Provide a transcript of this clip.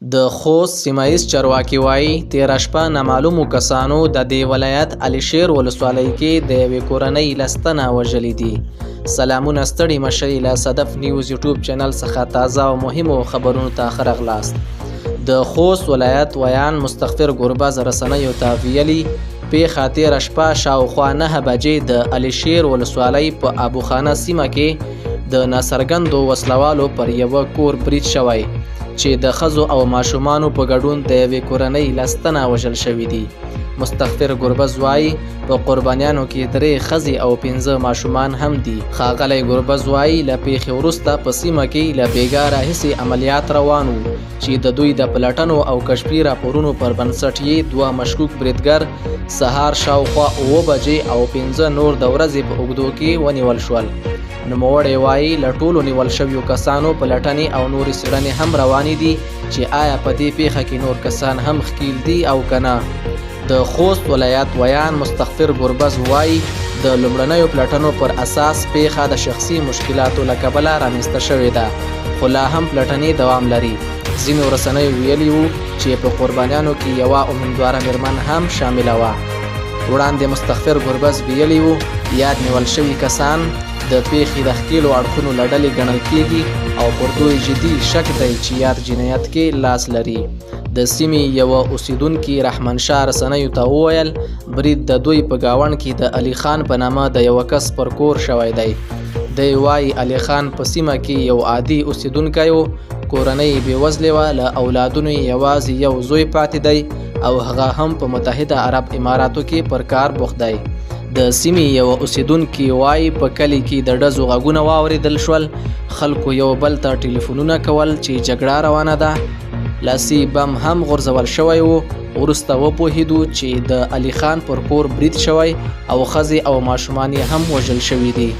د خوست سیمه ییز چارواکي وايي، تېره شپه نامعلومو کسانو د دې ولایت علیشیر ولسوالۍ کې د یوې کورنۍ لس تنه وژلي دي. سلامونه ستړي مشئ له صدف نیوز یوټیوب چینل څخه تازه او مهمو خبرونو ته ښه راغلاست. د خوست ولایت ویاند مستغفر ګربز رسنیو ته ویلي، پېښه تېره شپه شاوخوا 9 بجې د علیشیر ولسوالۍ په ابوخانه سیمه کې د ناڅرګندو وسلوالو پر یوه کور برید شوی چې د ښځو او ماشومانو په ګډون د یوې کورنۍ لس تنه وژل شوي دي. مستغفر ګربز وايي، په قربانیانو کې 3 ښځې او 5 ماشومان هم دي. ښاغلی ګربز وايي، له پېښې وروسته په سیمه کې له بېګا راهیسې عملیات روان وو چې د دوی د پلټنو او کشفي راپورونو پر بنسټ یې 2 مشکوک بریدګر سهار شاوخوا 7 بجې او 5 نور د ورځې په اوږدو کې ونیول شول. نوموړی وايي، له ټولو نیول شویو کسانو پلټنې او نورې څېړنې هم روانې دي چې آیا په دې پېښه کې نور کسان هم ښکیل دي او که نه. د خوست ولایت ویاند مستغفر ګربز وايي، د لومړنیو پلټنو پر اساس پېښه د شخصي مشکلاتو له کبله رامنځته شوې ده، خو لا هم پلټنې دوام لري. ځینو رسنیو ویلي وو چې په قربانیانو کې یوه امیندواره مېرمن هم شامله وه. وړاندې مستغفر ګربز ویلي وو، یاد نیول شوي کسان د پېښې د ښکېلو اړخونو له ډلې ګڼل کېږي او پر دوی جدي شک دی چې یاد جنایت کې لاس لري. د سیمې یوه اوسېدونکي رحمن شاه رسنیو ته وویل، برید د دوی په ګاونډ کې د علي خان په نامه د یوه کس پر کور شوی دی. دی وايي، علي خان په سیمه کې یو عادي اوسېدونکی و، کورنۍ یې بېوزلې وه، له اولادونو یې یوازې یو زوی پاتې دی او هغه هم په متحده عرب اماراتو کې پر کار بوخت دی. د سیمې یوه اوسېدونکي وايي، په کلي کې د ډزو غږونه واورېدل شول، خلکو یو بل ته ټلیفونونه کول چې جګړه روانه ده، لاسي بم هم غورځول شوی و. وروسته وپوهېدو چې د علي خان پر کور برید شوی او ښځې او ماشومان یې هم وژل شوي دي.